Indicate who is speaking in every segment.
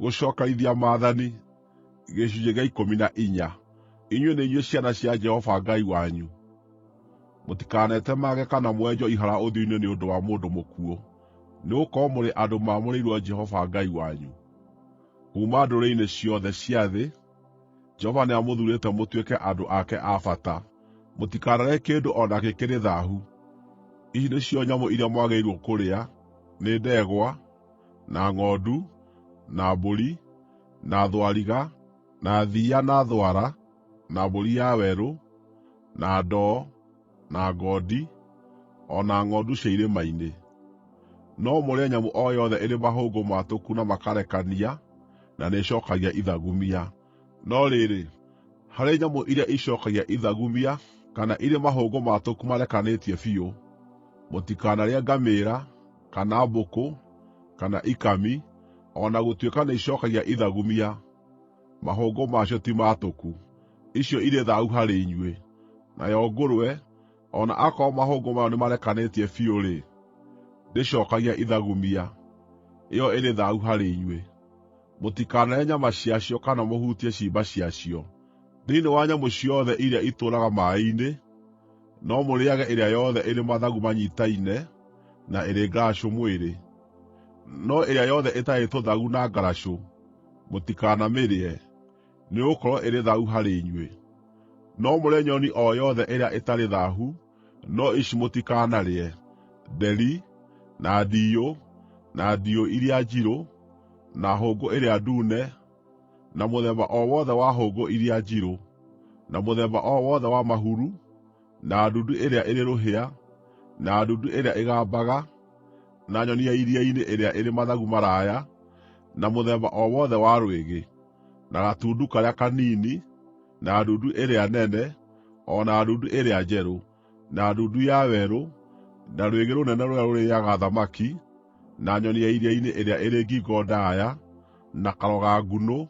Speaker 1: Gũcokerithia Maathani, gĩcunjĩ gĩa 14. Inyuĩ nĩ inyuĩ ciana cia Jehova Ngai wanyu. Mũtikanetemange kana mwenjwo ihara ũthiũ-inĩ nĩ ũndũ wa mũndũ mũkuũ, nĩgũkorwo mũrĩ andũ maamũrĩirwo Jehova Ngai wanyu. Kuuma ndũrĩrĩ-inĩ ciothe cia thĩ, Jehova nĩamũthuurĩte mũtuĩke andũ ake a bata. Mũtikanarĩe kĩndũ o nakĩ kĩrĩ thaahu. Ici nĩcio nyamũ iria mwagĩrĩirwo kũrĩa: nĩ ndegwa, na ng'ondu, na mbũri, na thwariga, na thiiya na thwara, na mbũri ya werũ, na ndoo, na ngondi, o na ng'ondu cia irĩma-inĩ. No mũrĩe nyamũ o yothe ĩrĩ mahũngũ maatũku na makarekania na nĩĩcookagia ithagumia. No rĩrĩ, harĩ nyamũ iria icookagia ithagumia kana irĩ mahũngũ maatũku marekanĩtie biũ, mũtikanarĩe ngamĩĩra, kana mbũkũ, kana ikami, o na gũtuĩka nĩicookagia ithagumia, mahũngũ ma cio ti maatũku. Icio irĩ thaahu harĩ inyuĩ. Nayo ngũrwe, o na akorwo mahũngũ mayo nĩmarekanĩtie biũ-rĩ, ndĩcookagia ithagumia; ĩyo ĩrĩ thaahu harĩ inyuĩ. Mũtikanarĩe nyama ciacio kana mũhutie ciimba ciacio. Thĩinĩ wa nyamũ ciothe iria itũũraga maaĩ-inĩ, no mũrĩĩage ĩrĩa yothe ĩrĩ mathagu manyiitaine na ĩrĩ ngaracũ mwĩrĩ. No ĩrĩa yothe ĩtarĩ tũthagu na ngaracũ, mũtikanamĩrĩe, nĩgũkorwo ĩrĩ thaahu harĩ inyuĩ. No mũrĩe nyoni o yothe ĩrĩa ĩtarĩ thaahu, no ici mũtikanarĩe: nderi, na ndiyũ, na ndiyũ iria njirũ, na hũngũ ĩrĩa ndune, na mũthemba o wothe wa hũngũ iria njirũ, na mũthemba o wothe wa mahuru, na ndundu ĩrĩa ĩrĩ rũhĩa, na ndundu ĩrĩa ĩgambaga, na nyoni ya iria-inĩ ĩrĩa ĩrĩ mathagu maraaya, na mũthemba o wothe wa rwĩgĩ, na gatundu karĩa kanini, na ndundu ĩrĩa nene, o na ndundu ĩrĩa njerũ, na ndundu ya werũ, na rwĩgĩ rũnene rũrĩa rũrĩĩaga thamaki, na nyoni ya iria-inĩ ĩrĩa ĩrĩ ngingo ndaaya, na karoga-ngunũ,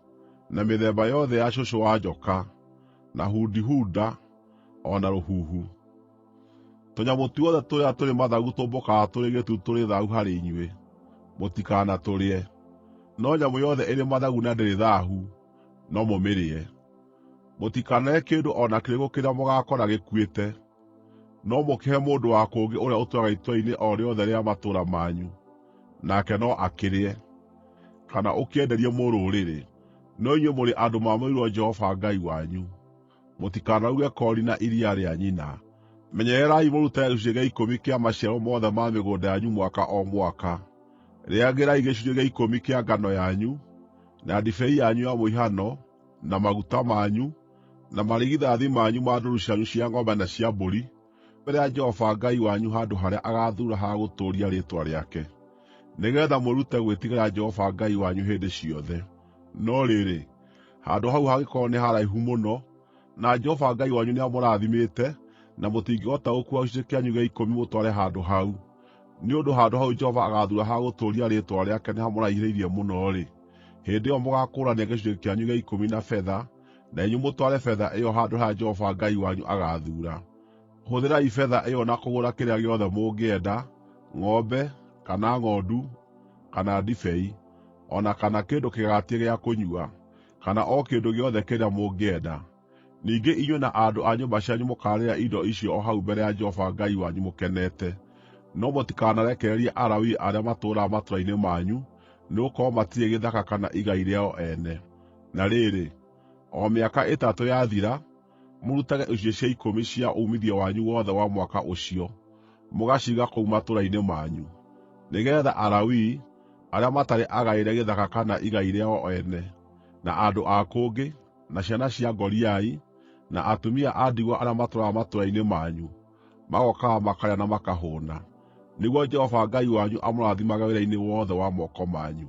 Speaker 1: na mĩthemba yothe ya cũcũ wa njoka, na hudihuda, o na rũhuhu. Tũnyamũ tuothe tũrĩa tũrĩ mathagu tũmbũkaga tũrĩ gĩtutu tũrĩ thaahu harĩ inyuĩ; mũtikanatũrĩe. No nyamũ yothe ĩrĩ mathagu na ndĩrĩ thaahu, no mũmĩrĩe. Mũtikanarĩe kĩndũ o na kĩrĩkũ kĩrĩa mũgaakora gĩkuĩte. No mũkĩhe mũndũ wa kũngĩ ũrĩa ũtũũraga itũũra-inĩ o rĩothe rĩa matũũra manyu, nake no akĩrĩe, kana ũkĩenderie mũrũrĩrĩ. No inyuĩ mũrĩ andũ maamũrĩirwo Jehova Ngai wanyu. Mũtikanaruge koori na iria rĩa nyina. Menyererai mũrutage gĩcunjĩ gĩa ikũmi kĩa maciaro mothe ma mĩgũnda yanyu mwaka o mwaka. Rĩagĩrai gĩcunjĩ gĩa ikũmi kĩa ngano yanyu, na ndibei yanyu ya mũhihano, na maguta manyu, na marigithathi manyu ma ndũũru cianyu cia ng'ombe na cia mbũri, mbere ya Jehova Ngai wanyu handũ harĩa agaathuura ha gũtũũria Rĩĩtwa rĩake, nĩgeetha mwĩrute gwĩtigĩra Jehova Ngai wanyu hĩndĩ ciothe. No rĩrĩ, handũ hau hangĩkorwo nĩ haraihu mũno, na Jehova Ngai wanyu nĩamũrathimĩte na mũtingĩhota gũkuua gĩcunjĩ kĩanyu gĩa ikũmi mũtware handũ hau, nĩ ũndũ handũ hau Jehova agaathuura ha gũtũũria Rĩĩtwa rĩake nĩhamũraihĩrĩirie mũno-rĩ, hĩndĩ ĩyo mũgaakũũrania gĩcunjĩ kĩanyu gĩa ikũmi na betha, na inyuĩ mũtware betha ĩyo handũ harĩa Jehova Ngai wanyu agaathuura. Hũthĩrai betha ĩyo na kũgũra kĩrĩa gĩothe mũngĩenda, ng'ombe, kana ng'ondu, kana ndibei, o na kana kĩndũ kĩgagatie gĩa kũnyua, kana o kĩndũ gĩothe kĩrĩa mũngĩenda. Ningĩ inyuĩ na andũ a nyũmba cianyu mũkaarĩĩra indo icio o hau mbere ya Jehova Ngai wanyu mũkenete. No mũtikanarekererie Alawii arĩa matũũraga matũũra-inĩ manyu, nĩgũkorwo matirĩ gĩthaka kana igai rĩao ene. Na rĩrĩ, o mĩaka ĩtatũ yathira, mũrutage icunjĩ cia ikũmi cia uumithio wanyu wothe wa mwaka ũcio, mũgaciiga kũu matũũra-inĩ manyu, nĩgeetha Alawii, arĩa matarĩ agaĩre gĩthaka kana igai rĩao ene, na andũ a kũngĩ, na ciana cia ngoriai, na atumia a ndigwa arĩa matũũraga matũũra-inĩ manyu, magokaga makarĩa na makahũũna, nĩguo Jehova Ngai wanyu amũrathimage wĩra-inĩ wothe wa moko manyu.